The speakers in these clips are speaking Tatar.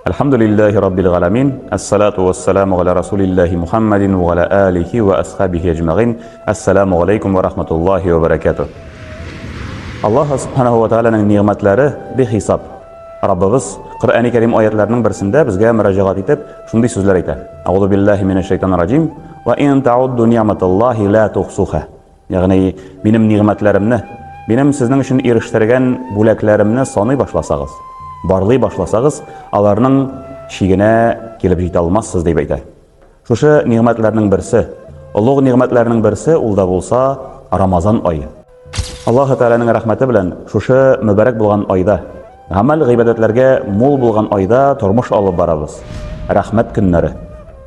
Әлхәмдүлилләһи раббил галәмин, әссалату вәссәламу галә расулилләһи Мухаммадин ва галә алихи ва асхабихи әҗмәгыйн. Әссәламу галәйкүм ва рахматуллаһи ва бәрәкәтүһ. Аллаһ субханаһу ва тәгаләнең нигъмәтләре бихисап. Раббыбыз Коръәни Кәрим аятларының берсендә безгә мөрәҗәгать итеп шундый сүзләр әйтә. Әгъузу биллаһи минәш шайтанир раҗим. Ва ин таудду ни'маталлаһи ла тухсуха. Ягъни, минем нигъмәтләремне, минем сезнең өчен ирештергән бүләкләремне саный башласагыз, барлый башласагыз, аларның чигенә килеп җитә алмассыз, дип әйтә. Шушы нигъмәтләрнең берсе, олуг нигъмәтләрнең берсе ул да булса Рамазан ае. Аллаһы Тәгаләнең рәхмәте белән шушы мөбарәк булган айда, гамәл гыйбадәтләргә мул булган айда тормыш алып барабыз. Рәхмәт көннәре.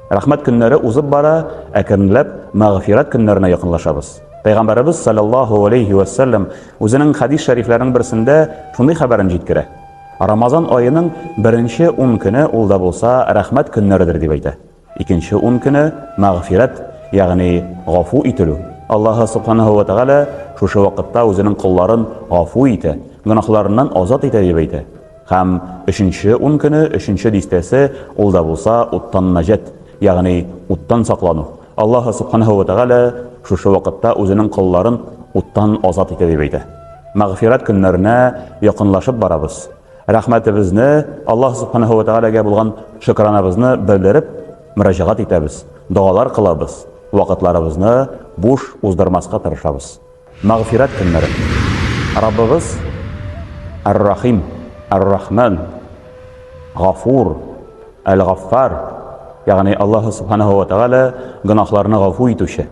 Рәхмәт көннәре узып бара, әкренләп мәгъфирәт көннәренә якынлашабыз. Пәйгамбәребез саллаллаһу алейхи ва саллям үзенең хәдис шәрифләренең берсендә шундый хәбәрен җиткерә. Рамазан аеның беренче 10 көне ул да булса рәхмәт көннәредер дип әйтә. Икенче 10 көне мәгъфирәт, ягъни гафу ителү. Аллаһы субханаһу ва тәгалә шушы вакытта үзенең колларын гафу итә, гөнаһларыннан азат итә дип әйтә. Һәм өченче ун көне, өченче дистәсе, ул да булса уттан наҗәт, ягъни уттан саклану. Аллаһы Субханаһу ва Тәгалә шушы вакытта үзенең колларын уттан азат итә дип әйтә. Мәгъфирәт көннәренә якынлашып барабыз. Рәхмәтебезне Аллаһ Субханаһу ва Тәгаләгә булган шөкранабызны белдереп мөрәҗәгать итәбез, догалар кылабыз, вакытларыбызны буш уздырмаска тырышабыз. Мәгъфирәт көннәре. Раббыбыз Ар-Рахим, Ар-Рахман, Гафур, Әл-Гаффар, ягъни Аллаһ Субханаһу ва Тәгалә гөнаһларны гафу итүче.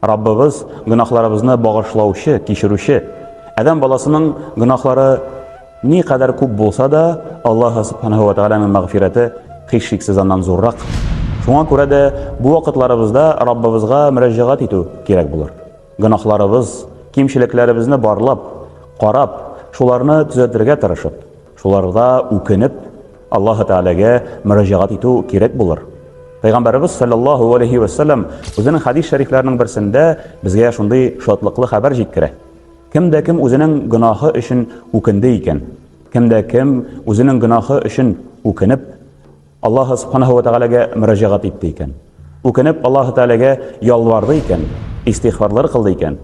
Раббыбыз гөнаһларыбызны багышлаучы, кичерүче. Адәм баласының гөнаһлары ни кадәр күп булса да, Аллаһ Субханаһу ва Тәгаләнең мәгъфирәте һичшиксез аннан зуррак. Шуңа күрә дә бу вакытларыбызда Раббыбызга мөрәҗәгать итү кирәк булыр. Гөнаһларыбыз, кимчелекләребезне барлап, карап, шуларны төзәтергә тырышып, шуларда үкенеп, Аллаһы Тәгаләгә мөрәҗәгать итү кирәк булыр. Пәйгамбәребез саллаллаһу алейхи ва саллям үзенең хәдис шәрифләренең берсендә безгә шундый шатлыклы хәбәр җиткерә. Кем дә кем үзенең гөнаһы өчен үкенде икән, кем дә кем үзенең гөнаһы өчен үкенеп, Аллаһы Субханаһу ва Тәгаләгә мөрәҗәгать итте икән, үкенеп Аллаһы Тәгаләгә ялварды икән, истигъфарлар кылды икән,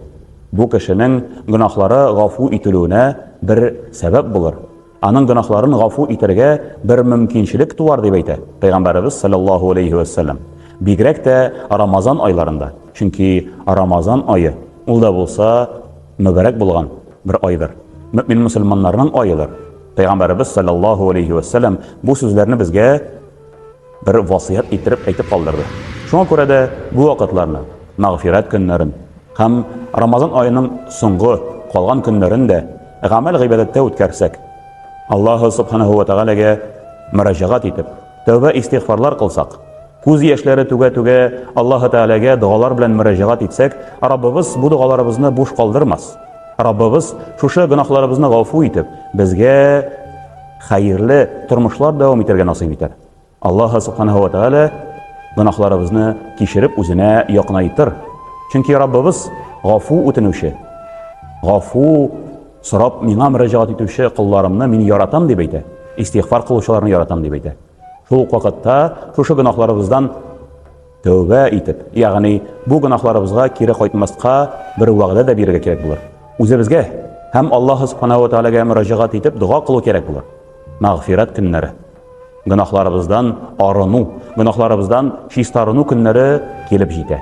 бу кешенең гөнаһлары гафу ителүенә бер сәбәп булыр. Аның гөнаһларын гафу итәргә бер мөмкинчелек туар дип әйтә Пәйгамбәребез саллаллаһу алейхи ва саллям. Бигрәк тә Рамазан айларында, чөнки Рамазан ае ул да булса мөбарәк булган бер айдыр. Мөмин мөселманнарның аедыр. Пәйгамбәребез саллаллаһу алейхи ва саллям бу сүзләрне безгә бер васыять иттереп әйтеп калдырды. Шуңа күрә дә бу вакытларны, мәгъфирәт көннәрен һәм Рамазан аеның соңгы калган көннәрен дә гамәл гыйбадәттә үткәрсәк, Аллаһу субханаһу ва тәгаләгә мөрәҗәгать итеп, тәүбә истигъфарлар кылсак, күз яшьләре түгә-түгә Аллаһу Тәгаләгә догалар белән мөрәҗәгать итсәк, Раббыбыз бу догаларыбызны буш калдырмас. Раббыбыз шушы гөнаһларыбызны гафу итеп, безгә хәерле тормышлар дәвам итәргә насыйп итәр. Аллаһ Субханаһу ва Тәгалә гөнаһларыбызны кичереп үзенә якынайтыр. Чөнки Раббыбыз гафу үтенүче, гафу сорап миңа мөрәҗәгать итүче колларымны мин яратам дип әйтә. Истигъфар кылучыларны яратам дип әйтә. Шул ук вакытта шушы гөнаһларыбыздан тәүбә итеп, ягъни бу гөнаһларыбызга кире кайтмаска бер вәгъдә дә бирергә кирәк булыр. Үзебезгә һәм Аллаһ Субханаһу ва Тәгаләгә мөрәҗәгать итеп дога кылу кирәк булыр. Мәгъфирәт көннәре. Гөнаһларыбыздан арыну, гөнаһларыбыздан чистарыну көннәре килеп җитә.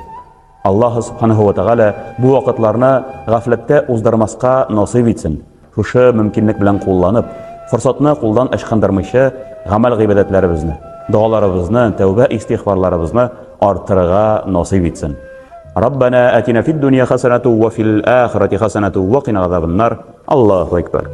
Аллаһ Субханаһу ва Тәгалә бу вакытларны гафләттә уздырмаска насыйп итсен. Шушы мөмкинлек белән кулланып, форсатны кулдан ычкындырмыйча, гамәл гыйбадәтләребезне, догаларыбызны, тәүбә истигъфарларыбызны арттырырга насыйп итсен. Раббана атина фид дөнья хәсәнәту ва фил ахирати хәсәнәту ва кина газабаннар. Аллаһу акбар.